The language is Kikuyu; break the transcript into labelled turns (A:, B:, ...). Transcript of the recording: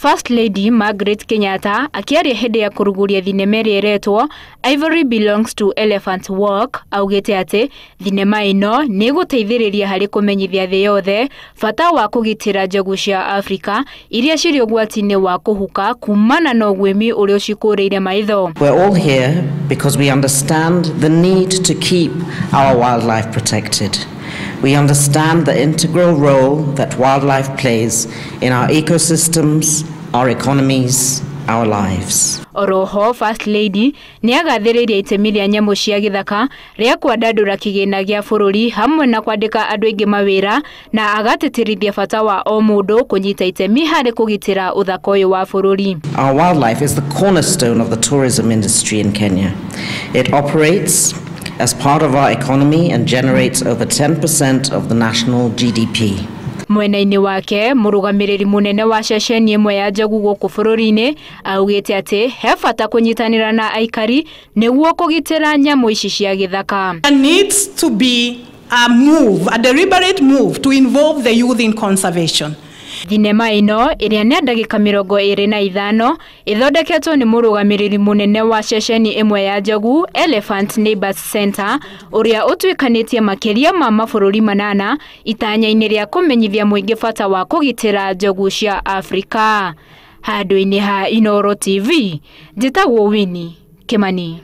A: First Lady Margaret Kenyatta akĩaria hĩndĩ ya kũrugũria thinema ĩrĩa ĩretwo Ivory Belongs to Elephant Walk augĩte atĩ thinema ĩno nĩ ĩgũteithĩrĩria harĩ kũmenyithia thĩ yothe bata wa kũgitĩra njogu cia Afrika iria cirĩ ũgwati-inĩ wa kũhuka kumana na ũguĩmi ũrĩa ũcikũrĩire maitho.
B: We're all here because we understand the need to keep our wildlife protected. We understand the integral role that wildlife plays in our ecosystems, our economies, our lives.
A: Oroho First Lady nĩ agathĩrĩirie itemi rĩa nyamũ cia gĩthaka rĩa kwandandũra kĩgĩna gĩa bũrũri hamwe na kwandĩka andũ aingĩ mawĩra na agatĩtĩrithia bata wa o mũndũ kũnyita itemi harĩ kũgitĩra ũthaka ũyũ wa bũrũri.
B: Our wildlife is the cornerstone of the tourism industry in Kenya. It operates as part of our economy and generates over 10% of the national GDP.
A: Mwena-inĩ wake mũrũgamĩrĩri mũnene wa ceceni ĩmwe ya njogu gũkũ bũrũri-inĩ augĩte atĩ he bata kũnyitanĩra na aikari nĩguo kũgitĩra nyamũ ici cia gĩthaka.
C: There needs to be a move, a deliberate move to involve the youth in conservation.
A: Thinema ĩno ĩrĩa nĩ ndagĩka 25 ĩthondeketwo nĩ mũrũgamĩrĩri mũnene wa ceceni ĩmwe ya njogu Elephant Neighbors Center ũrĩa ũtuĩkanĩtie makĩria ma mabũrũri 8 itanya-inĩ rĩa kũmenyithia mũingĩ bata wa kũgitĩra njogu cia Afrika. Handũ-inĩ ha Inooro TV, njĩtagwo Winnie Kimani.